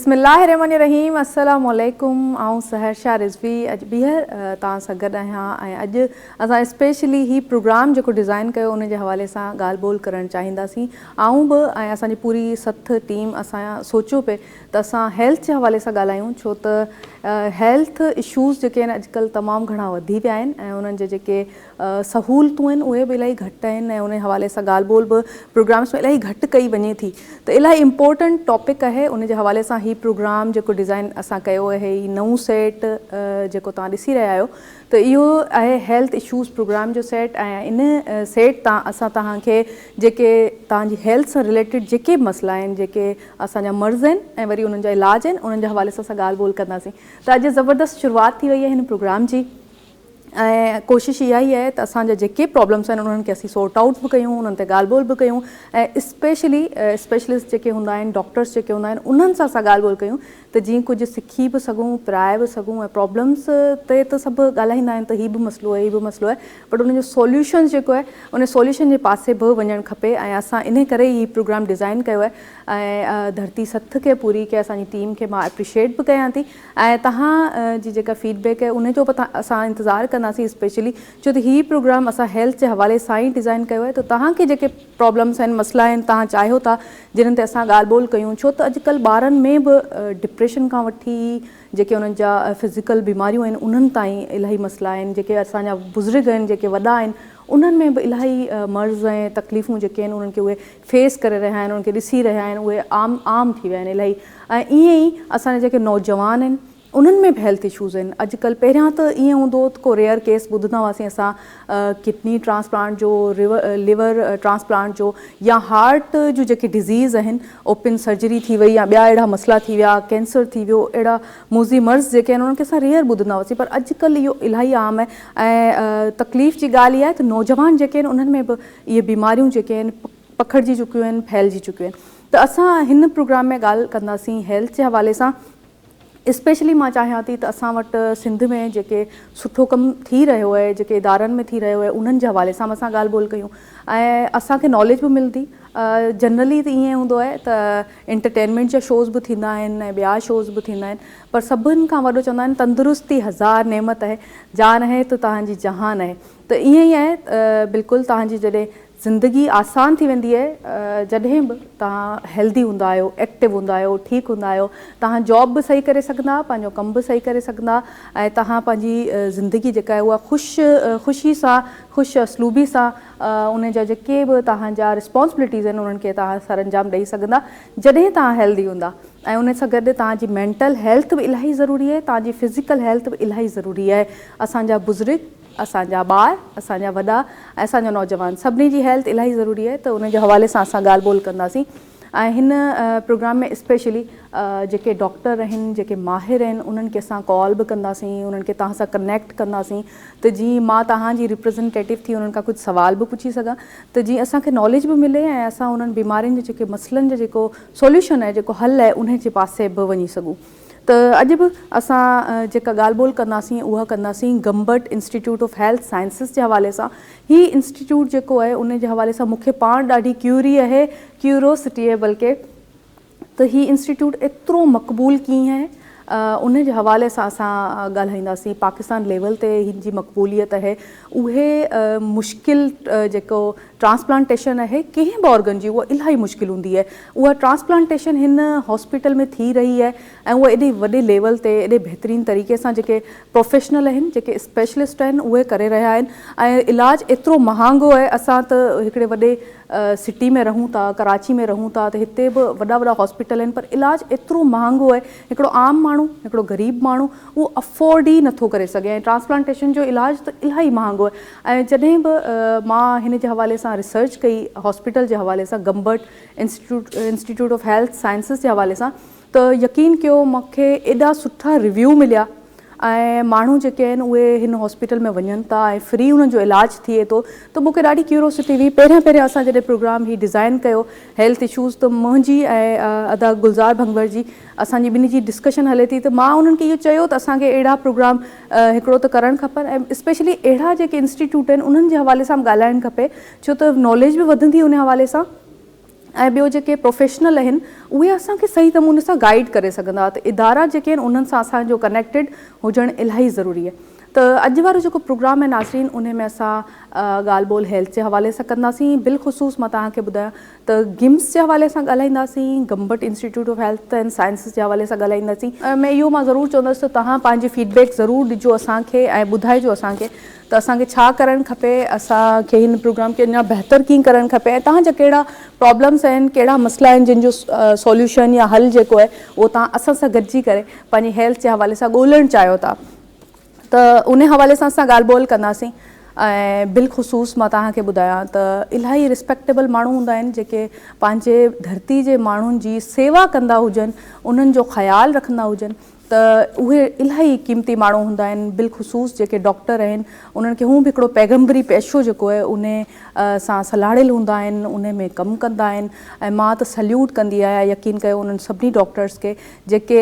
بسم الله الرحمن الرحيم السلام عليڪم آئون سحر شاهه رضوي اڄ ٻيهر توهان سان گڏ آهيان ۽ اڄ اسان اسپيشلي هي پروگرام جيڪو ڊزائن ڪيو ان جي حوالي سان ڳالهه ٻولهه ڪرڻ چاهينداسين آئون به ۽ اسان جي پوري سٿ ٽيم اسان سوچيو پئي ته اسان هيلٿ جي حوالي سان ڳالهايون ڇو ته هيلٿ اشوز جيڪي آهن اڄڪلهه تمام گهڻا وڌي ويا آهن ۽ انهن جي جيڪي سهولتون آهن اهي به الاهي گهٽ آهن ۽ ان حوالي سان ڳالهه ٻولهه به پروگرامس ۾ الاهي گهٽ ڪئي وڃي ٿي ته الاهي امپورٽنٽ ٽاپڪ آهي ان جي حوالي سان هي پروگرام جيڪو ڊزائن اسان ڪيو آهي هي نئون سيٽ جيڪو توهان ڏسي رهيا آهيو ته اهو آهي هيلٿ اشوز پروگرام جو سيٽ ۽ ان سيٽ تان اسان توهان کي جيڪي توهان جي هيلٿ سان رليٽيڊ جيڪي به مسئلا آهن جيڪي اسان جا مرض آهن ۽ وري انهن جا علاج آهن انهن جي حوالي سان اسان ڳالهه ٻولهه ڪنداسين ته اڄ زبردست شروعات ٿي وئي آهي هن پروگرام جي ۽ ڪوشش اها ئي آهي ته اسان جا جيڪي پرابلمس آهن انهن کي اسين سورٽ آئوٽ به ڪيون انهن تي ڳالهه ٻولهه به ڪيون ۽ اسپيشلي اسپيشلسٽ جيڪي هوندا آهن ڊاڪٽرس جيڪي هوندا آهن انهن سان اسان ڳالهه ٻولهه ڪيون ته جيئن ڪجهه سکي به سگهون پرائي به سگهون ۽ پرابلمس تي ته سڀ ڳالهائيندا آهن ته هي به مسئلو آهي هي به مسئلو آهي بٽ ان جو سوليوشنس جيڪو آهي ان سوليوشن جي پاسي به وڃڻ کپي ۽ اسان انهي ڪري ئي هي پروگرام ڊزائن ڪيو آهي ۽ ڌرتي سٿ کي پوري کي اسان جي ٽيم کي مان اپريشيٽ به ڪيان ٿي ۽ توهان جي جيڪا فيڊ بيڪ آهي ان جو به اسان انتظار ڪنداسين اسپيشلي ڇو ته هي پروگرام اسان هيلٿ جي حوالي سان ئي ڊزائن ڪيو آهي ته توهان کي جيڪي پرابلمس آهن مسئلا آهن توهان چاهيو ٿا جنھن تي اسان ڳالهه ٻولهه ڪيون ڇو ته اڄڪلهه ٻارن ۾ به ڊپريشن کان وٺي جيڪي انهن جا فزيڪل بيماريون آهن انهن تائين الاهي مسئلا آهن جيڪي اسان جا بزرگ آهن جيڪي وڏا آهن انهن ۾ به الاهي مرض ۽ تڪليفون جيڪي آهن انهن کي اهي فيس ڪري رهيا آهن انهن کي ڏسي رهيا آهن اهي عام عام ٿي ويا آهن الاهي ۽ ائين ئي اسان جا جيڪي نوجوان آهن انهن ۾ به هيلٿ اشوز آهن اڄڪلهه پهريان ته ائين هوندو هو ته ڪو ريئر ڪيس ٻڌندا هئاسين اسان ڪڊني ٽرانسپلانٽ جو ليور ٽرانسپلانٽ جو يا هارٽ جون جيڪي ڊزيز آهن اوپن سرجري ٿي وئي يا ٻيا اهڙا مسئلا ٿي ويا ڪينسر ٿي ويو اهڙا موذي مرض جيڪي آهن انهن کي اسان ريئر ٻڌندا هئاسين پر اڄڪلهه اهو الاهي عام آهي ۽ تڪليف جي ڳالهه اها آهي ته نوجوان جيڪي آهن انهن ۾ به اهي بيماريون جيڪي آهن پکڙجي چڪيون آهن ڦهلجي چڪيون آهن ته اسان هن پروگرام ۾ ڳالهه ڪنداسين هيلٿ جي حوالي سان اسپيشلي مان چاهيان ٿي ته اسان وٽ سنڌ ۾ جيڪي سٺو ڪم ٿي رهيو آهي جيڪي ادارن ۾ ٿي رهيو آهي انهن جي حوالي سان به اسان ڳالهه ٻولهه ڪيون ۽ اسان کي ناليج به ملندي جنرلي ته ائين هوندو آهي ته انٽرٽينمينٽ جا شوز به ٿيندا آهن ۽ ٻيا شوز به ٿيندا آهن پر سڀن کان وڏو چوندا آهن تندرستي هزار نعمت آهي جان آهي ته توهان جي جهان آهي ته ائين ئي آهي بلڪل توهان جي جڏهن زندگي آسان ٿي ويندي آهي جڏهن به توهان هيلدي هوندا آهيو ايڪٽو هوندا آهيو ٺيڪ هوندا آهيو توهان جاب به صحيح ڪري سگهندا پنهنجو ڪم به صحيح ڪري سگهندا ۽ توهان پنهنجي زندگي جيڪا آهي اها خوش خوشي سان خوش اسلوبي سان ان جا جيڪي به توهان جا رسپانسبلٽيز آهن انهن کي توهان سر انجام ڏئي سگهندا جڏهن توهان هيلدي هوندا ۽ ان سان گڏ توهان جي مينٽل هيلٿ به الاهي ضروري آهي توهان جي فزيڪل هيلٿ به الاهي ضروري آهي اسان جا بزرگ اسان جا ٻار، اسان جا وڏا ۽ اسان جا نوجوان سڀني جي هيلٿ الاهي ضروري آهي ته ان جي حوالي سان اسان ڳالهه ٻولهه ڪنداسين ۽ هن پروگرام ۾ اسپيشلي جيڪي ڊاڪٽر آهن جيڪي ماهر آهن انهن کي اسان ڪال به ڪنداسين انهن کي توهان سان ڪنيڪٽ ڪنداسين ته جيئن مان توهان جي ريپريزنٽيٽو ٿي انهن کان ڪجهه سوال به پڇي سگهان ته جيئن اسان کي ناليج به ملي ۽ اسان انهن بيمارين جي جيڪي مسئلن جو جيڪو سوليوشن آهي جيڪو حل آهي انهي جي پاسي به وڃي سگهون. ته اڄ به اسان جيڪا ڳالهه ٻولهه ڪنداسين اها ڪنداسين Gambat institute of health sciences جي حوالي سان هي انسٽيٽيوٽ جيڪو آهي ان جي حوالي سان مون کي پاڻ ڏاڍي ڪيوري آهي ڪيوروسٽي آهي بلڪه ته هي انسٽيٽيوٽ ايترو مقبول ڪيئن آهي ان جي حوالي سان اسان ڳالهائينداسين پاڪستان ليول تي هن جي مقبوليت آهي اهي مشڪل جيڪو ٽرانسپلانٽيشن آهي ڪنهن به آرگن جي اها الاهي مشڪل هوندي آهي اها ٽرانسپلانٽيشن هن هاسپيٽل ۾ ٿي رهي آهي ۽ اها ايڏي وڏي ليول تي ايڏي بهترين طريقي سان جيڪي پروفيشنل آهن جيڪي اسپيشلسٽ آهن اهي ڪري رهيا آهن ۽ علاج ايترو مهانگو آهي اسان ته هڪڙي وڏي سٽي ۾ رهون ٿا ڪراچي ۾ رهون ٿا ته هتي به وڏا وڏا هاسپيٽل آهن پر علاج ايترو مهانگو آهي هڪڙو عام ماڻهو هڪڙو غريب ماڻهو اهو افورڊ ئي نٿو ڪري سگهي ۽ ٽرانسپلانٽيشن جو علاج ته الاهي مهانگو آهي ۽ جڏهن به مان هن جي حوالي سان ريسرچ ڪئي هاسپيٽل جي حوالي سان Gambat institute institute of health sciences جي حوالي سان ته يقين ڪيو مون کي ايڏا سٺا ريويو مليا ۽ ماڻهو جيڪي آهن اهي هن هاسپيٽل ۾ وڃن ٿا ۽ فري انهن جو علاج ٿئي ٿو ته مون کي ڏاڍي ڪيوروسٽي هئي پهريان پهريان اسان جڏهن پروگرام هي ڊزائن ڪيو هيلٿ اشوز ته منهنجي ۽ ادا گلزار ڀنگور جي اسان جي ٻنهي جي ڊسڪشن هلي ٿي ته مان انهن کي اهو چيو ته اسان کي اهڙا پروگرام هڪڙو ته ڪرڻ کپن ۽ اسپيشلي اهڙا جيڪي انسٽيٽيوٽ آهن انهن جي حوالي سان به ڳالهائڻ کپي ڇو ته ناليج به وڌندي ان حوالي سان. ۽ ٻيو جيڪي پروفيشنل آهن اهي اسان کي صحيح نموني سان گائيڊ ڪري سگهندا ته ادارا جيڪي آهن انهن سان اسان جو ڪنيڪٽيڊ هجڻ الاهي ضروري آهي ته اڄ وارو جيڪو پروگرام آهي ناظرين انهي ۾ اسان ڳالهه ٻولهه هيلٿ جي حوالي سان ڪنداسين بالخصوص مان توهان کي ٻڌايان ته گمس جي حوالي سان ڳالهائينداسين Gambat institute of health and sciences جي حوالي سان ڳالهائينداسين. ۾ اهو مان ضرور چوندس ته توهان پنهنجي فيڊ بيڪ ضرور ڏجو اسان کي ۽ ٻڌائجو اسان کي ته اسان کي ڇا ڪرڻ کپي، اسان کي هن پروگرام کي اڃا بهتر ڪيئن ڪرڻ کپي ۽ توهان جا ڪهڙا پرابلمس آهن، ڪهڙا مسئلا آهن جن جو سوليوشن يا حل جيڪو آهي اهو توهان اسان سان گڏجي ڪري پنهنجي هيلٿ جي حوالي سان ڳولڻ چاهيو ٿا ته ان حوالي سان اسان ڳالهه ٻولهه ڪنداسين ۽ بالخصوص مان توهان کي ٻڌايان ته الاهي ريسپيڪٽيبل ماڻهو هوندا آهن جيڪي پنهنجي ڌرتي جي ماڻهن جي سيوا ڪندا هجن انهن جو خيال رکندا هجن ته اهي الاهي قيمتي ماڻهو هوندا آهن بالخصوص جيڪي ڊاڪٽر آهن انهن کي هون به هڪڙو پيغمبري پيشو جيڪو آهي انهي سان سلهاڙيل هوندا آهن انهي ۾ ڪم ڪندا آهن ۽ مان ته سليوٽ ڪندي آهيان يقين ڪيو انهن سڀني ڊاڪٽرس کي جيڪي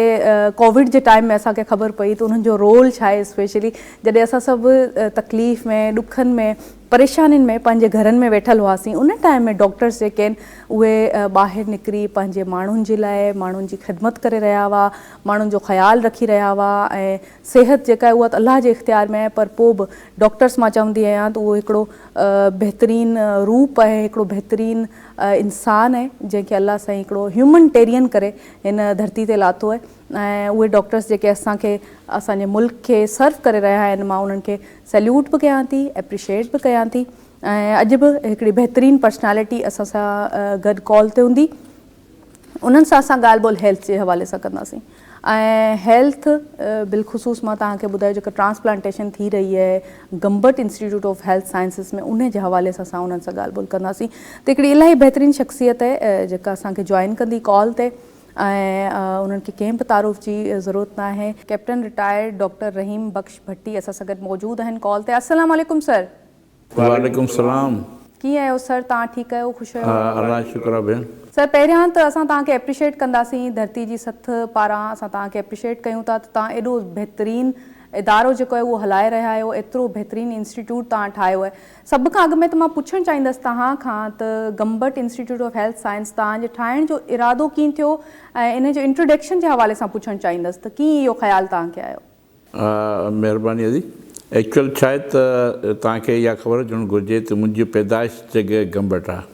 ڪووڊ جي ٽائيم ۾ اسان کي خبر پئي ته انهن جو رول ڇا آهي اسپيشلي جڏهن اسان سڀ تڪليف ۾ ڏکن ۾ پريشانين ۾ پنهنجي گهرن ۾ ويٺل هئاسين ان ٽائيم ۾ ڊاڪٽرس جيڪي آهن اهي ٻاهر نڪري پنهنجي ماڻهن جي لاء ماڻهن جي خدمت ڪري رهيا هئا ماڻهن جو خيال رکي رهيا هئا ۽ صحت جيڪا آهي اها ته الله جي اختيار ۾ آهي پر پوء به ڊاڪٽرس مان چوندي آهيان ته اهو هڪڙو بهترين روپ آهي هڪڙو بهترين انسان آهي جنهن کي الله سائين هڪڙو هيومن ٽيرين ڪري هن ڌرتي تي لاٿو آهي ۽ اهي ڊاڪٽرس جيڪي اسان کي اسان جي ملڪ کي سرو ڪري رهيا آهن مان انهن کي سيليوٽ به ڪيان ٿي ايپريشيٽ به ڪيان ٿي ۽ اڄ به هڪڙي بهترين پرسنالٽي اسان سان گڏ ڪال تي هوندي انهن سان اسان ڳالهه ٻولهه هيلٿ جي حوالي سان ڪنداسين ۽ هيلٿ بالخصوص مان توهان کي ٻڌايو جيڪا ٽرانسپلانٽيشن ٿي رهي آهي Gambat institute of health sciences ۾ انهي جي حوالي سان اسان انهن سان ڳالهه ٻولهه ڪنداسين ته هڪڙي الاهي بهترين شخصيت آهي جيڪا اسان کي جوائن ڪندي ڪال تي ۽ انهن کي ڪنهن به تعارف جي ضرورت ناهي. Captain retired doctor Rahim Bakhsh Bhatti اسان سان گڏ موجود آهن ڪال تي السلام عليڪم سر. وعليڪم السلام. ڪيئن آهيو سر توهان ٺيڪ آهيو خوش آهيو. ها الله جو شڪر آهي ڀيڻ. سر پهريان ته اسان توهان کي اپريشيٽ ڪنداسين ڌرتي جي سٿ پاران اسان توهان کي اپريشيٽ ڪيون ٿا ته توهان ايڏو بهترين ادارو جيڪو آهي اهو هلائي رهيا آهيو ايترو بهترين انسٽيٽيوٽ توهان ٺاهيو آهي سڀ کان اڳ ۾ ته مان پڇڻ چاهيندس توهان کان ته Gambat institute of health science توهان جي ٺاهڻ جو ارادو ڪيئن ٿيو ۽ ان جو انٽروڊڪشن جي حوالي سان پڇڻ چاهيندس ته ڪيئن اهو خيال توهان کي آيو. مهرباني ادي. ايڪچوئل ڇا آهي ته توهان کي اها خبر هجڻ گهرجي ته منهنجي پيدائش جڳهه گمبٽ آهي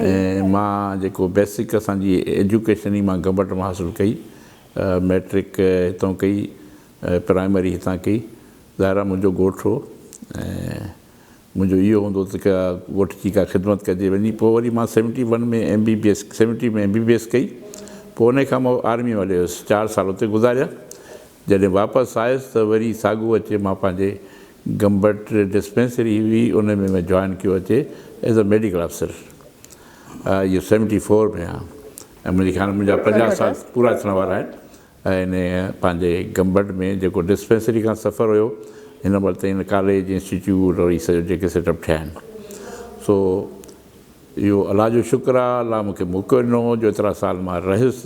۽ مان جيڪو بيسڪ اسان جي ايجوڪيشن ئي مان گمبٽ مان حاصل ڪئي مئٽرڪ هتان ڪئي پرائمري هتان ڪئي ظاهر آهي منهنجو ڳوٺ هو ۽ منهنجو اهو هوندو ته ڪا ڳوٺ جي ڪا خدمت ڪجي وڃي پوء وري مان seventy one ۾ M B B S seventy ۾ M B B S ڪئي پوء ان کان مان آرمي ۾ هليو ويس چار سال اتي گذاريا جڏهن واپس آيس ته وري ساڳو اچي مان پنهنجي گمبٽ ڊسپينسري هئي ان ۾ ۾ جوائن ڪيو اچي ايز ا ميڊيڪل آفيسر اهو سيونٽي فور ۾ آ ۽ منهنجي خيال ۾ منهنجا پنجاهه سال پورا ٿيڻ وارا آهن ۽ انهيء پنهنجي گمبٽ ۾ جيڪو ڊسپينسري کان سفر هيو هن مهل تائين ڪاليج انسٽيٽيوٽ اور هي سڄو جيڪي سيٽ اپ ٺهيا آهن سو اهو الله جو شڪر آهي الله مون کي موقعو ڏنو جو ايترا سال مان رهيس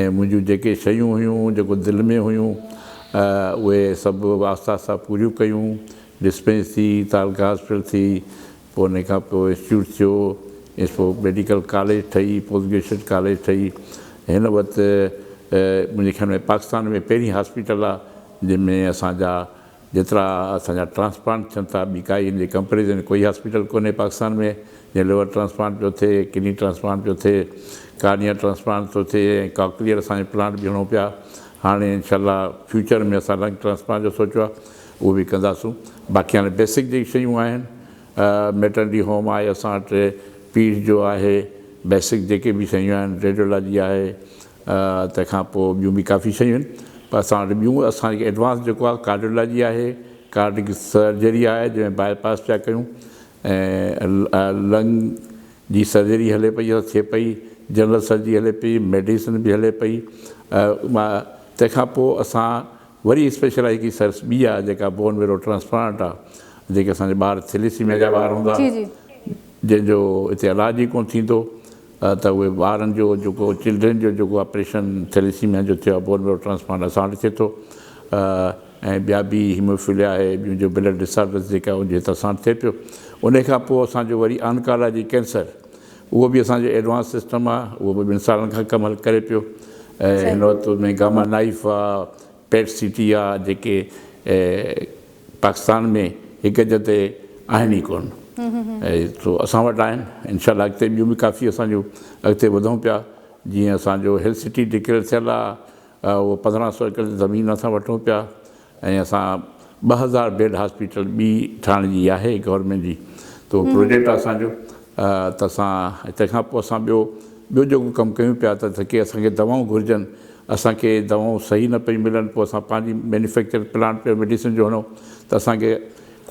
۽ منهنجون جيڪي شيون هيون جيڪو دل ۾ هيون اهي سڀ آهسته آهسته پوريون ڪيون ڊسپينسري تعلقه هاسپيٽل ٿي پوء انهيء کان پوء انسٽيٽيوٽ ٿيو، پوء ميڊيڪل ڪاليج ٺهي، پوسٽ گريجوئيشن ڪاليج ٺهي. هن وقت منهنجي خيال ۾ پاڪستان ۾ پهرين هاسپيٽل آ جنهن ۾ اسان جا جيترا اسان جا ٽرانسپلانٽ ٿين ٿا ٻي ڪائي ان جي ڪمپيريزن ۾ ڪوئي هاسپيٽل ڪونهي پاڪستان ۾ جيئن ليور ٽرانسپلانٽ پيو ٿئي، ڪڊني ٽرانسپلانٽ پيو ٿئي، ڪارنيا ٽرانسپلانٽ ٿو ٿئي ۽ ڪاڪليئر اسان جو پلانٽ به هڻون پيا. هاڻي انشاء الله فيوچر ۾ اسان لنگ ٽرانسپلانٽ جو سوچيو آ. اهو به ڪنداسون باقي هاڻي بيسڪ جيڪي شيون آهن ميٽرنٽي هوم آهي اسان وٽ پيڊ جو آهي بيسڪ جيڪي به شيون آهن ريڊيولاجي آهي تنهن کان پوء ٻيون به ڪافي شيون آهن پر اسان وٽ ٻيون اسان کي ايڊوانس جيڪو آهي ڪارڊيولاجي آهي ڪارڊڪ سرجري آهي جنهن ۾ باء پاس پيا ڪيون ۽ لنگ جي سرجري هلي پئي ٿئي پئي جنرل سرجري هلي پئي ميڊيسن به هلي پئي تنهن کان پوء اسان وري اسپيشلائيز هڪڙي سروس ٻي آ جيڪا بون ميرو ٽرانسپلانٽ آ جيڪي اسان جي ٻار ٿيليسيميا جا ٻار هوندا جنهن جو هتي علاج ئي ڪونه ٿيندو ته اهي ٻارن جو جيڪو چلڊرين جو جيڪو آپريشن ٿيليسيميا جو ٿيو آ بون ميرو ٽرانسپلانٽ اسان وٽ ٿئي ٿو ۽ ٻيا به هيموفيليا آهي ٻيون جو بلڊ ڊس آرڊرس جيڪا ان جو هت اسان وٽ ٿئي پيو ان کان پوء اسان جو وري آنڪالاجي ڪينسر اهو به اسان جو ايڊوانس سسٽم آهي اهو به ٻن سالن کان ڪم هل ڪري پيو ۽ هن وقت ان ۾ گاما نائيف آهي پيٽ سي ٽي آهي جيڪي پاڪستان ۾ هڪ جڳهه تي آهن ئي ڪون سو اسان وٽ آهن انشاء الله اڳتي ٻيون به ڪافي اسان جون اڳتي وڌون پيا جيئن اسان جو هيلٿ سٽي ڊڪليئر ٿيل آهي اهو 1500 ايڪڙ زمين اسان وٺون پيا ۽ اسان 2000 بيڊ هاسپيٽل ٻي ٺاهڻ جي آهي گورنمينٽ جي ته اهو پروجيڪٽ آهي اسان جو ته اسان تنهن کان پوء اسان ٻيو ٻيو جيڪو ڪم ڪيون پيا ته ڪي اسان کي دوائون گهرجن اسان کي دوائون صحيح نه پيون ملن پوء اسان پنهنجي مينوفيڪچر پلانٽ پيو ميڊيسن جو هڻون ته اسان کي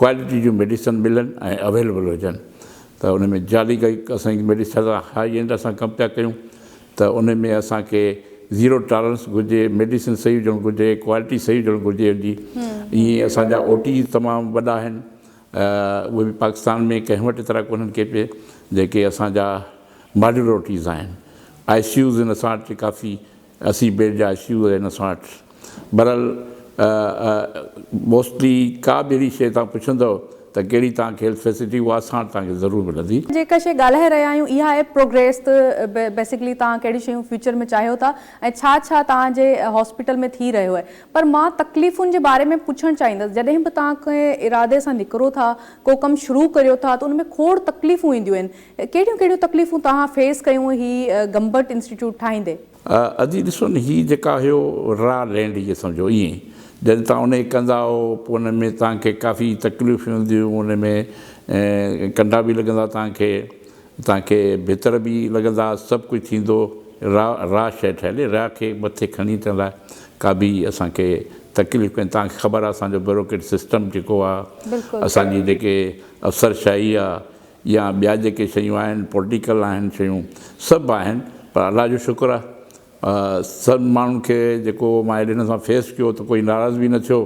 ڪوالٽي جون ميڊيسن ملن ۽ اويليبل هجن ته ان ۾ جعلي اسان جي ميڊيسن هائي اينڊ اسان ڪم پيا ڪيون ته ان ۾ اسان کي زيرو ٽالرنس گهرجي، ميڊيسن صحيح هجڻ گهرجي، ڪوالٽي صحيح هجڻ گهرجي ان جي. ائين اسان جا او ٽيز تمام وڏا آهن اهي به پاڪستان ۾ ڪنهن وٽ ايترا ڪونهن ڪي پي جيڪي اسان جا ماڊيولر او ٽيز آهن. آء سي يوز آهن اسان وٽ ڪافي 80 بيڊ جا آء سي يوز آهن اسان وٽ. بهرحال موسٽلي ڪا به اهڙي شيء توهان پڇندؤ ته ڪهڙي توهان کي هيلٿ فيسلٽي اها اسان وٽ توهان کي ضرور ملندي. جيڪا شيء ڳالهائي رهيا آهيون اها آهي پروگريس ته بيسيڪلي توهان ڪهڙيون شيون فيوچر ۾ چاهيو ٿا ۽ ڇا ڇا توهان جي هاسپيٽل ۾ ٿي رهيو آهي پر مان تڪليفن جي باري ۾ پڇڻ چاهيندس جڏهن به توهان ڪنهن ارادي سان نڪرو ٿا ڪو ڪم شروع ڪريو ٿا ته ان ۾ کوڙ تڪليفون اينديون آهن ڪهڙيون ڪهڙيون تڪليفون توهان فيس ڪيون هي گمبٽ انسٽيٽيوٽ ٺاهيندي؟ ادي ڏسو نه هي جيڪا هيو را لينڊ هي سمجهو ائين جڏهن توهان ان کي ڪندا هو پوء ان ۾ توهان کي ڪافي تڪليفون اينديون ان ۾ ڪنڊا به لڳندا توهان کي توهان کي ڀتر به لڳندا سڀ ڪجهه ٿيندو را را شيء ٺهيل را کي مٿي کڻي اچڻ لاء ڪا به اسان کي تڪليف ڪونهي توهان کي خبر آهي اسان جو بيوروڪريٽ سسٽم جيڪو آهي اسان جي جيڪي افسر شاهي آهي يا ٻيا جيڪي شيون آهن پوليٽيڪل آهن شيون سڀ آهن پر الله جو شڪر آهي سڀ ماڻهن کي جيڪو مان اهڙي هن سان فيس ڪيو ته ڪوئي ناراض به نه ٿيو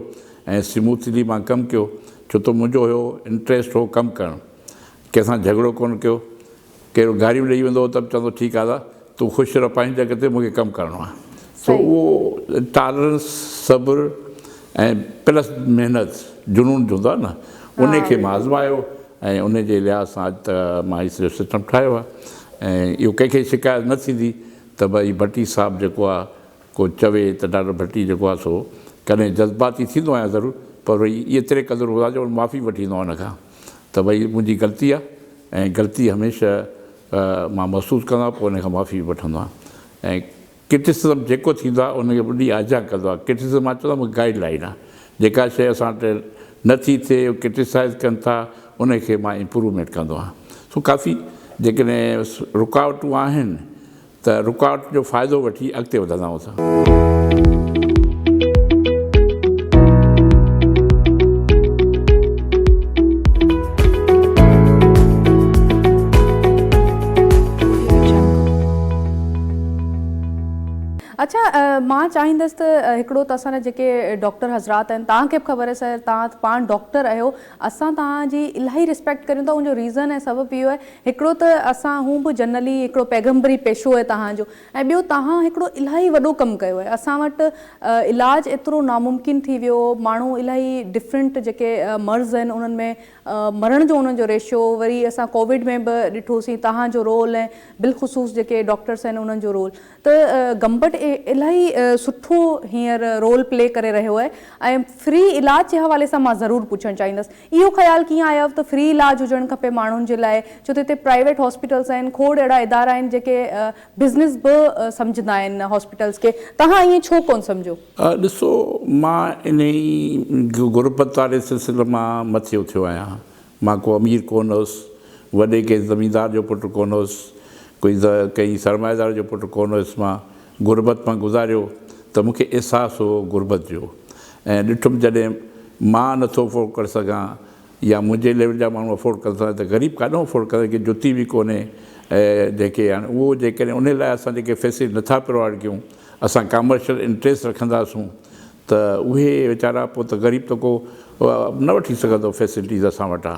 ۽ سموٿلي مان ڪم ڪيو ڇو ته منهنجو هيو انٽريسٽ هو ڪم ڪرڻ ڪنهن سان جهڳڙو ڪونه ڪيو ڪير گاريون ڏئي ويندو هو ته به چوندو ٺيڪ آهي دادا تون خوش رهه پنهنجي جڳهه تي مون کي ڪم ڪرڻو آهي سو اهو ٽالرنس صبر ۽ پلس محنت جنون جو هوندو آهي نه ان کي مان آزمايو ۽ ان جي لحاظ سان اڄ ته مان هي سڄو سسٽم ٺاهيو آهي ۽ اهو ڪنهن کي شڪايت نه ٿيندي ته ڀئي ڀٽي صاحب جيڪو آهي ڪو چوي ته ڊاڪٽر ڀٽي جيڪو آهي سو ڪڏهن جذباتي ٿيندو آهيان ضرور پر وري ايتري قدر هوندو آهي جو معافي وٺي ايندو آهيان ان کان ته ڀئي منهنجي غلطي آهي ۽ غلطي هميشه مان محسوس ڪندو آهيان پوء ان کان معافي به وٺندو آهيان ۽ ڪرٽيسزم جيڪو ٿيندو آهي ان کي وڏي آجيان ڪندو آهي. ڪرٽيسزم مان چوندو آهيان مون کي گائيڊ لائين آهي. جيڪا شيء اسان وٽ نه ٿي ٿئي ڪرٽيسائز ڪن ٿا ان کي مان امپروومينٽ ڪندو آهيان. سو ڪافي جيڪڏهن رڪاوٽون آهن ته رڪاوٽ جو فائدو وٺي اڳتي وڌندا آهيون اسان. اڇا مان چاهيندس ته هڪڙو ته اسان جا جيڪي ڊاڪٽر حضرات آهن توهان کي به خبر آهي سر توهان ته پاڻ ڊاڪٽر آهيو اسان توهان جي الاهي ريسپيڪٽ ڪريون ٿا ان جو ريزن ۽ سبب اهو آهي هڪڙو ته اسان هون به جنرلي هڪڙو پيغمبري پيشو آهي توهان جو ۽ ٻيو توهان هڪڙو الاهي وڏو ڪم ڪيو آهي اسان وٽ علاج ايترو ناممڪن ٿي ويو ماڻهو الاهي ڊفرنٽ جيڪي مرض آهن انهن ۾ مرڻ جو انهن جو ريشو وري اسان ڪووڊ ۾ به ڏٺوسين توهان جو رول ۽ بالخصوص جيڪي ڊاڪٽرس آهن انهن جو رول ته گمبٽ الاهي سٺو هينئر رول پلي ڪري رهيو آهي ۽ فري علاج جي حوالي سان مان ضرور پڇڻ چاهيندس اهو خيال ڪيئن آيو ته فري علاج هجڻ کپي ماڻهن جي لاء ڇو ته هتي پرائيويٽ هاسپيٽلس آهن کوڙ اهڙا ادارا آهن جيڪي بزنس به سمجهندا آهن هاسپيٽلس کي توهان ائين ڇو ڪونه سمجهيو؟ ڏسو مان انهي غربت واري سلسلي مان مٿي اٿيو آهيان. مان ڪو امير ڪونه هوس، وڏي ڪنهن زميندار جو پٽ ڪونه هوس، ڪوئي ڪنهن سرمائيدار جو پٽ ڪونه هيس مان غربت مان گذاريو ته مون کي احساس هو غربت جو ۽ ڏٺم جڏهن مان نٿو افورڊ ڪري سگهان يا منهنجي ليول جا ماڻهو افورڊ ڪن ٿا ته غريب ڪاڏهون افورڊ ڪندو جنهن کي جتي به ڪونهي جنهن کي هاڻي اهو جيڪڏهن انهي لاء اسان جيڪي فيسلٽي نٿا پرووائيڊ ڪيون اسان ڪامرشل انٽريسٽ رکنداسون ته اهي ويچارا پوء ته غريب ته ڪو نه وٺي سگهندو فيسلٽيز اسان وٽ آ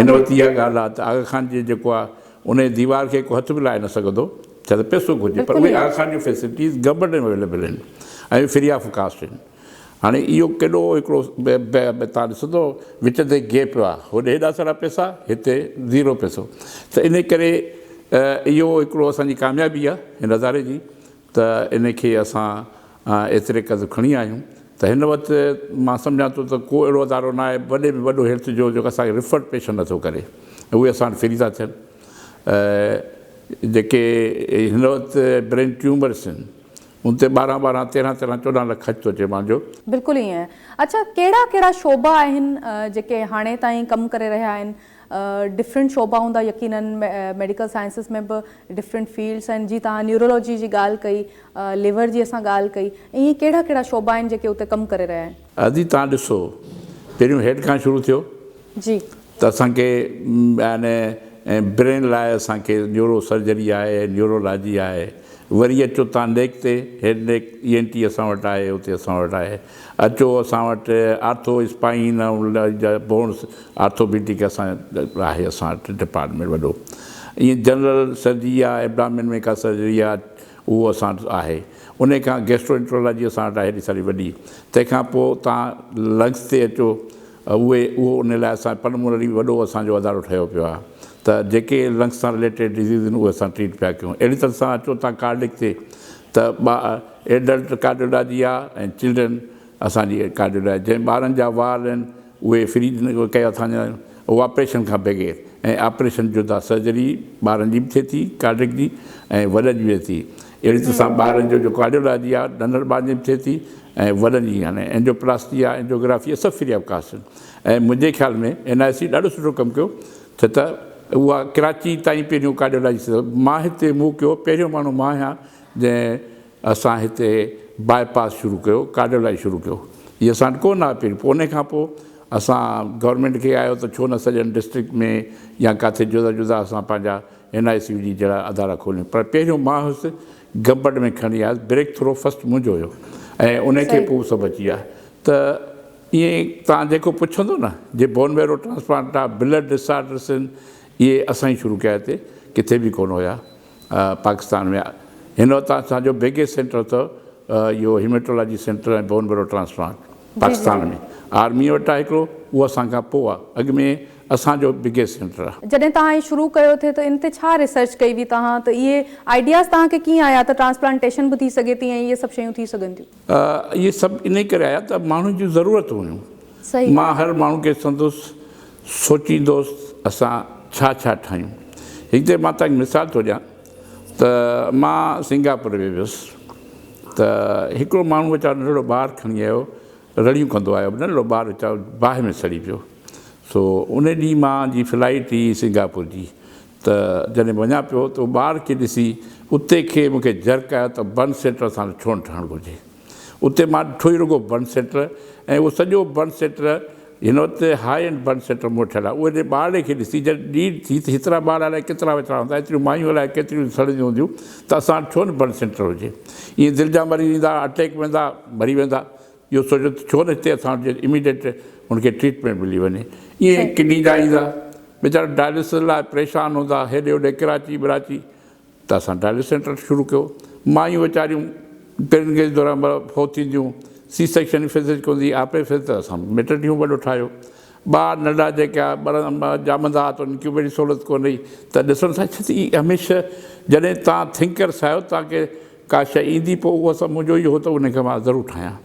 هن وقت اها ڳالهه آ ته آغا خان جي جيڪو آ ان ديوار کي ڪو هٿ به لائي نه سگهندو ڇا ته پئسو گهرجي پر اهي آغا خان جون فيسلٽيز گورنمينٽ ۾ اويليبل آهن ۽ فري آف ڪاسٽ آهن هاڻي اهو ڪيڏو هڪڙو تان ڏسندو وچ تي گيپ آ هوڏي هيڏا سارا پئسا هتي زيرو پئسو ته ان ڪري اهو هڪڙو اسان جي ڪاميابي آهي هن اداري جي ته ان کي اسان ايتري قدر کڻي آيا آهيون ته هن وقت مان سمجهان ٿو ته ڪو اهڙو ادارو نه آهي وڏي ۾ وڏو هيلٿ جو جيڪو اسان کي ريفرڊ پيشنٽ نٿو ڪري اهي اسان وٽ فري ٿا ٿين جيڪي هن وقت برين ٽيومرس آهن ان تي ٻارهن ٻارهن تيرهن تيرهن چوڏهن لک خرچ ٿو اچي مانجو. بلڪل ائين آهي. اڇا ڪهڙا ڪهڙا شعبا آهن جيڪي هاڻي تائين ڪم ڪري رهيا آهن ڊفرنٽ شعبا هوندا يقينن ميڊيڪل سائنسز ۾ به ڊفرنٽ فيلڊس آهن جي توهان نيورولاجي جي ڳالهه ڪئي ليور جي اسان ڳالهه ڪئي ائين ڪهڙا ڪهڙا شعبا آهن جيڪي اتي ڪم ڪري رهيا آهن. ادي توهان ڏسو پهريون هيڊ کان شروع ٿيو جي. ته اسان کي يعني برين لاء اسان کي نيورو سرجري آهي نيورولاجي آهي وري اچو تان نيڪ تي head neck E N T اسان وٽ آهي اتي اسان وٽ آهي اچو اسان وٽ آرٿو اسپائن ۽ بونس آرٿوپيڊڪ اسان آهي اسان وٽ ڊپارٽمينٽ وڏو ائين جنرل سرجري آهي ايبڊامين ۾ ڪا سرجري آهي اهو اسان وٽ آهي ان کان گيسٽرو انٽرولاجي اسان وٽ آهي هيڏي ساري وڏي تنهن کان پوء تان لنگس تي اچو اهي اهو ان لاء اسان پلمونري وڏو اسان جو ادارو ٺهيو پيو آهي ته جيڪي لنگس سان رليٽيڊ ڊزيز آهن اهي اسان ٽريٽ پيا ڪيون اهڙي طرح سان اچو تان ڪارڊڪ تي ته ايڊلٽ ڪارڊيولاجي آهي ۽ چلڊرن اسان جي ڪارڊيولاجي جنهن ٻارن جا وال آهن اهي فري ڪيا ٿا وڃن اهو آپريشن کان بغير ۽ آپريشن جدا سرجري ٻارن جي به ٿئي ٿي ڪارڊڪ جي ۽ وڏن جي به ٿئي ٿي اهڙي طرح سان ٻارن جو جو ڪارڊيولاجي آهي ننڍن ٻارن جي به ٿئي ٿي ۽ وڏن جي يعني اينجوپلاسٽي آهي اينجوگرافي آهي سڀ فري آف ڪاسٽ آهن ۽ منهنجي خيال ۾ اين آء سي ڏاڍو سٺو ڪم ڪيو ڇو ته اها ڪراچي تائين پهريون ڪارڊيولاجي مان هتي مون ڪيو پهريون ماڻهو مان آهيان جنهن اسان هتي باء پاس شروع ڪيو، ڪارڊيولاجي شروع ڪيو. هي اسان وٽ ڪو نه آيو پهرين. پوء انهي کان پوء اسان گورنمينٽ کي آيو ته ڇو نه سڄن ڊسٽرڪٽ ۾ يا ڪاٿي جدا جدا اسان پنهنجا اين آء سي يو جي جهڙا ادارا کوليون. پر پهريون مان هيس گمبٽ ۾ کڻي آيس، بريڪ ٿرو فرسٽ منهنجو هيو ۽ انهي کي پوء سڀ اچي ويا ته ائين توهان جيڪو پڇندو نه جي بون ميرو ٽرانسپلانٽ آ، بلڊ ڊس آرڊرس آهن اهي اسان ئي شروع ڪيا هتي ڪٿي به ڪونه هيا. پاڪستان ۾ هن وقت اسان جو بگيسٽ سينٽر اٿو اهو haematology centre ۽ bone marrow transplant Pakistan ۾ army وٽ آهي هڪڙو اهو اسان کان پوء آهي اڳ ۾ اسان جو بگيسٽ سينٽر آهي. جڏهن توهان هي شروع ڪيو ٿي ته ان تي ڇا ريسرچ ڪئي هئي توهان ته اهي آئيڊياز توهان کي ڪيئن آيا ته ٽرانسپلانٽيشن به ٿي سگهي ٿي ۽ اهي سڀ شيون ٿي سگهن ٿيون؟ اهي سڀ انهي ڪري آيا ته ماڻهن جون ضرورتون هيون. مان هر ماڻهو کي سندس سوچيندوس اسان ڇا ڇا ٺاهيون. هڪ دفعي مان توهان کي مثال ٿو ڏيان ته مان سنگاپور ۾ ويس ته هڪڙو ماڻهو ويچارو ننڍڙو ٻار کڻي آيو رڙيون ڪندو آيو ننڍڙو ٻار ويچارو باهه ۾ سڙي پيو سو ان ڏينهن مان جي فلائيٽ هئي سنگاپور جي ته جڏهن وڃان پيو ته ٻار کي ڏسي اتي کي مون کي جهرڪ آيو ته برن سينٽر اسان وٽ ڇو نه ٺهڻ گهرجي. اتي مان ڏٺو ئي رڳو برن سينٽر ۽ اهو سڄو برن سينٽر هن وقت هاء اينڊ برن سينٽر مون وٽ ٺهيل آهي. اهي جي ٻارڙي کي ڏسي جڏهن ڏينهن ٿي ته هيترا ٻار الائي ڪيترا ويترا هوندا، ايتريون مايون الائي ڪيتريون سڙنديون هونديون ته اسان وٽ ڇو نه برن سينٽر هجي. ائين دل جا مريض ايندا، اٽيڪ ويندا، مري ويندا. اهو سوچيو ته ڇو نه هتي اسان وٽ اميڊيٽ هن کي ٽريٽمينٽ ملي وڃي. ائين ڪڊني جا ايندا، ويچارا ڊائلسس لاء پريشان هوندا، هيڏي هوڏي ڪراچي براچي ته اسان ڊائلسس سينٽر شروع ڪيو. مايون ويچاريون پريگننسي دوران فوت ٿينديون، سي سيڪشن جي فيسلٽي ڪونه هوندي، آپريشن ته اسان ميٽرنٽي هوم وڏو ٺاهيو. ٻار ننڍا جيڪا ڄامندا ها ته انهن کي به اهڙي سهولت ڪونه هئي ته ڏسڻ سان ڇا ٿي هميشه جڏهن توهان ٿنڪرس آهيو توهان کي ڪا شيء ايندي پوء اهو سڀ منهنجو اهو هو ته ان کي مان ضرور ٺاهيان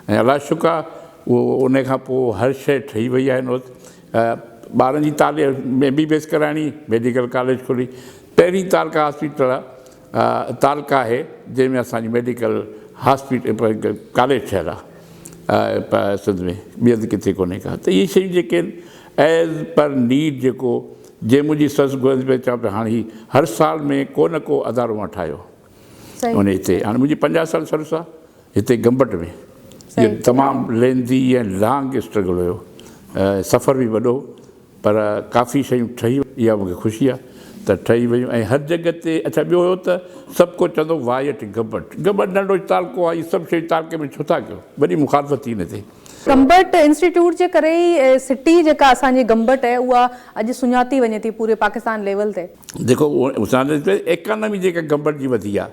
۽ الله جو شڪر آهي اهو ان کان پوء هر شيء ٺهي وئي آهي هن وقت ٻارن جي تعليم ايم بي بي ايس ڪرائڻي ميڊيڪل ڪاليج کولي پهرين تعلقه هاسپيٽل تعلقه آهي جنهن ۾ اسانجي ميڊيڪل هاسپيٽل ڪاليج ٺهيل آهي سنڌ ۾ ٻي هنڌ ڪٿي ڪونهي ڪا ته اهي شيون جيڪي آهن ايز پر نيڊ جيڪو جنهن منهنجي سس گذري پئي چوان پيو هاڻي هي هر سال ۾ ڪو نه ڪو ادارو مان ٺاهيو ان هتي هاڻي منهنجي 50 سال سروس آهي هتي گمبٽ ۾ اهو تمام لينٿي ۽ لانگ اسٽرگل هيو سفر به وڏو پر ڪافي شيون ٺهي اها مونکي خوشي آهي ته ٺهي ويون ۽ هر جڳهه تي اڇا ٻيو هيو ته سڀ ڪو چوندو وائٽ گمبٽ گمبٽ ننڍو تعلقو آهي اهي سڀ شيون تعلقي ۾ ڇو ٿا ڪيو وڏي مخالفت ٿي ان تي. گمبٽ انسٽيٽيوٽ جي ڪري ئي سٽي جيڪا اسان جي گمبٽ آهي اها اڄ سڃاتي وڃي ٿي پوري پاڪستان ليول تي. جيڪو ايڪانامي جيڪا گمبٽ جي وڌي آهي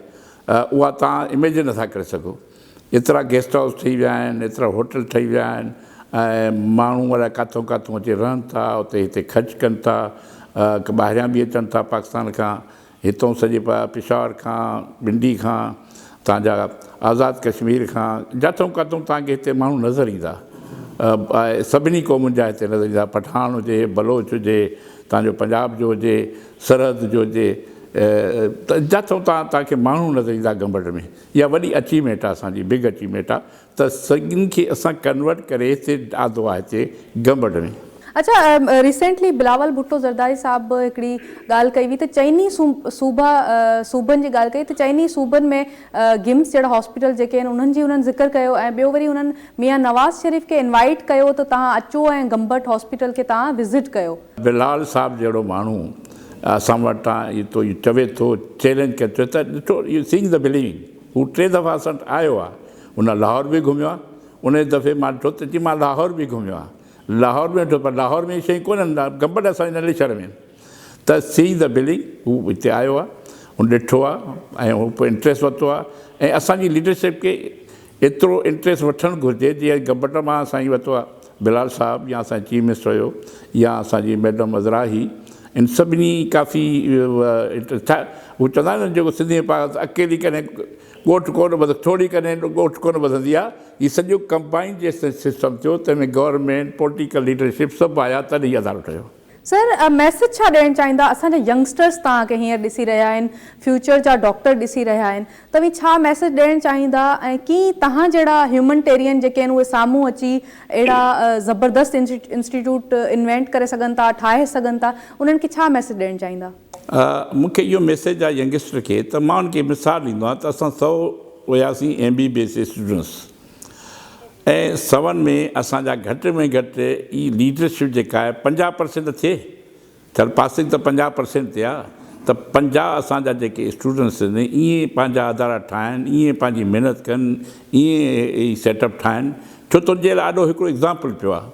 اها توهان اميجن نٿا ڪري سگهو ايترا گيسٽ هائوس ٺهي ويا آهن ايترا هوٽل ٺهي ويا آهن ۽ ماڻهو الائي ڪاٿون ڪاٿون اچي رهن ٿا اتي هتي خرچ ڪن ٿا ٻاهريان به اچن ٿا پاڪستان کان هتئون سڄي پشاور کان، پنڊي کان، تان جا آزاد ڪشمير کان، جاٿئون ڪاتئون تان کي هتي ماڻهو نظر ايندا. سڀني قومن جا هتي نظر ايندا، پٺاڻ هجي، بلوچ هجي، تان جو پنجاب جو هجي، سرحد جو هجي، ته جاٿئون تان تان کي ماڻهو نظر ايندا گمبٽ ۾. اها وڏي اچيومينٽ آهي اسان جي، بگ اچيومينٽ آهي. ته سگن کي اسان ڪنورٽ ڪري هتي آندو آهي هتي گمبٽ ۾. اڇا ريسينٽلي بلاول ڀٽو زرداري صاحب به هڪڙي ڳالهه ڪئي هئي ته چئني صوبا صوبن جي ڳالهه ڪئي ته چئني صوبن ۾ گمس جهڙا هاسپيٽل جيڪي آهن انهن جي انهن ذڪر ڪيو ۽ ٻيو وري انهن ميان نواز شريف کي انوائيٽ ڪيو ته توهان اچو ۽ گمبٽ هاسپيٽل کي توهان وزٽ ڪيو. بلال صاحب جهڙو ماڻهو اسان وٽان اهو چوي ٿو چئلينج ڪري ٿو ته ڏٺو سينگ the believing هو ٽي دفعا اسان وٽ آيو آهي هن لاهور به گهميو آهي ان دفعي مان ڏٺو ته چي مان لاهور به گهميو آهيان لاهور به ڏٺو پر لاهور ۾ شيون ڪونهن گمبٽ اسان جي ننڍڙي شهر ۾ آهن ته سيئنگ the billing هو هتي آيو آهي هن ڏٺو آهي ۽ هو پوء انٽريسٽ ورتو آهي ۽ اسان جي ليڊرشپ کي ايترو انٽريسٽ وٺڻ گهرجي جيئن گمبٽ مان اسان ورتو آهي بلال صاحب يا اسان چيف منسٽر هيو يا اسان جي ميڊم عذرا هئي ان سڀني ڪافي انٽريسٽ هو چوندا آهن جيڪو سنڌي ۾ پاڳل اڪيلي ڪڏهن ڳوٺ ڪونه ٻڌ ٿوري ڪڏهن ڳوٺ ڪونه ٻڌندي آ هي سڄو ڪمبائنڊ جيستائين سسٽم ٿيو تنهن ۾ گورنمينٽ پولٽيڪل ليڊرشپ سڀ آيا تڏهن هي ادارو ٺهيو. سر ميسيج ڇا ڏيڻ چاهيندا اسان جا ينگسٽرس توهان کي هينئر ڏسي رهيا آهن فيوچر جا ڊاڪٽر ڏسي رهيا آهن توهين ڇا ميسيج ڏيڻ چاهيندا ۽ ڪي توهان جهڙا هيومنٽيرين جيڪي آهن اهي سامهون اچي اهڙا زبردست انسٽيٽيوٽ انوينٽ ڪري سگهن ٿا ٺاهي سگهن ٿا انهن کي ڇا ميسيج ڏيڻ چاهيندا. مون کي اهو ميسيج آهي ينگسٽر کي ته مان ان کي مثال ڏيندو آهيان ته اسان سو هياسين M B B S students ۽ سون ۾ اسان جا گهٽ ۾ گهٽ هي ليڊرشپ جيڪا آهي 50 پرسينٽ ته ٿئي چل پاسنگ ته 50 پرسينٽ تي آهي ته 50 اسان جا جيڪي اسٽوڊنٽس آهن ائين پنهنجا ادارا ٺاهن ائين پنهنجي محنت ڪن ائين هي سيٽ اپ ٺاهن ڇو ته ان جي لاء آڏو هڪڙو ايگزامپل پيو آهي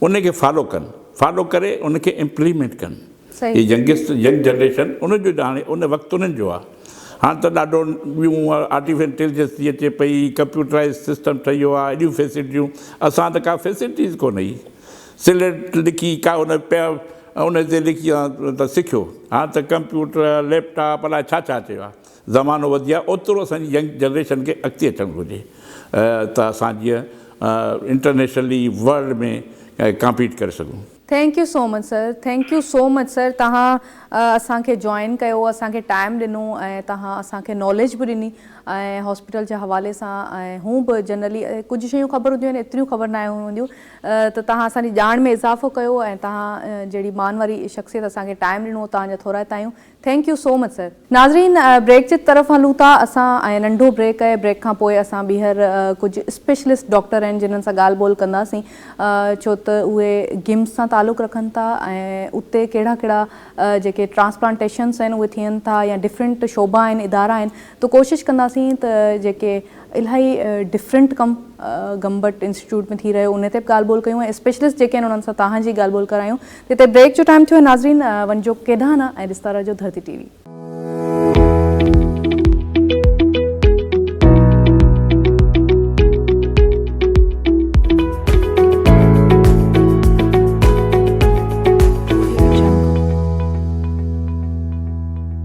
ان کي فالو ڪن فالو ڪري ان کي امپليمينٽ ڪن هي ينگسٽ ينگ جنريشن ان جو هاڻي ان وقت انهن جو آهي هاڻي ته ڏاڍو ٻيون آرٽيفيشل انٽيليجنس ٿي اچي پئي ڪمپيوٽرائز سسٽم ٺهي ويو آهي ايڏيون فيسلٽيون اسان ته ڪا فيسلٽيز ڪونه هئي سليٽ لکي ڪا ان پيا ان تي لکي ته سکيو هاڻي ته ڪمپيوٽر ليپ ٽاپ الائي ڇا ڇا اچي ويو آهي زمانو وڌي آهي اوترو اسان جي ينگ جنريشن کي اڳتي اچڻ گهرجي ته اسان جيئن انٽرنيشنلي ورلڊ ۾ ڪامپيٽ ڪري سگهون. Thank you so much sir thank you so much sir توهان اسان کي جوائن ڪيو اسان کي ٽائيم ڏنو ۽ توهان اسان کي ناليج به ڏني ۽ هاسپيٽل جي حوالي سان ۽ هون به جنرلي ڪجهه شيون خبر هونديون آهن ايتريون خبر ناهي هونديون ته توهان اسان جي ڄاڻ ۾ اضافو ڪيو ۽ توهان جهڙي مان واري شخصيت اسان کي ٽائيم ڏنو توهان جا ٿورائتا آهيون thank you so much sir. ناظرين بريڪ جي طرف هلون ٿا اسان ۽ ننڍو بريڪ آهي بريڪ کان پوء اسان ٻيهر ڪجهه اسپيشلسٽ ڊاڪٽر آهن جنھن سان ڳالهه ٻولهه ڪنداسين ڇو ته اهي گمس سان تعلق رکن ٿا ۽ اتي ڪهڙا ڪهڙا جيڪي ٽرانسپلانٽيشنس آهن اهي ٿين ٿا يا ڊفرنٽ شعبا آهن ادارا آهن ته ڪوشش ڪنداسين ته جيڪي الاهي ڊفرنٽ ڪم گمبٽ انسٽيٽيوٽ ۾ ٿي رهيو ان تي به ڳالهه ٻولهه ڪيون ۽ اسپيشلسٽ جيڪي آهن انهن سان توهان جي ڳالهه ٻولهه ڪرايون ته هتي بريڪ جو ٽائيم ٿيو آهي ناظرين وڃجو ڪيڏانهن نه ۽ ڏسندا رهجو ڌرتي ٽي وي.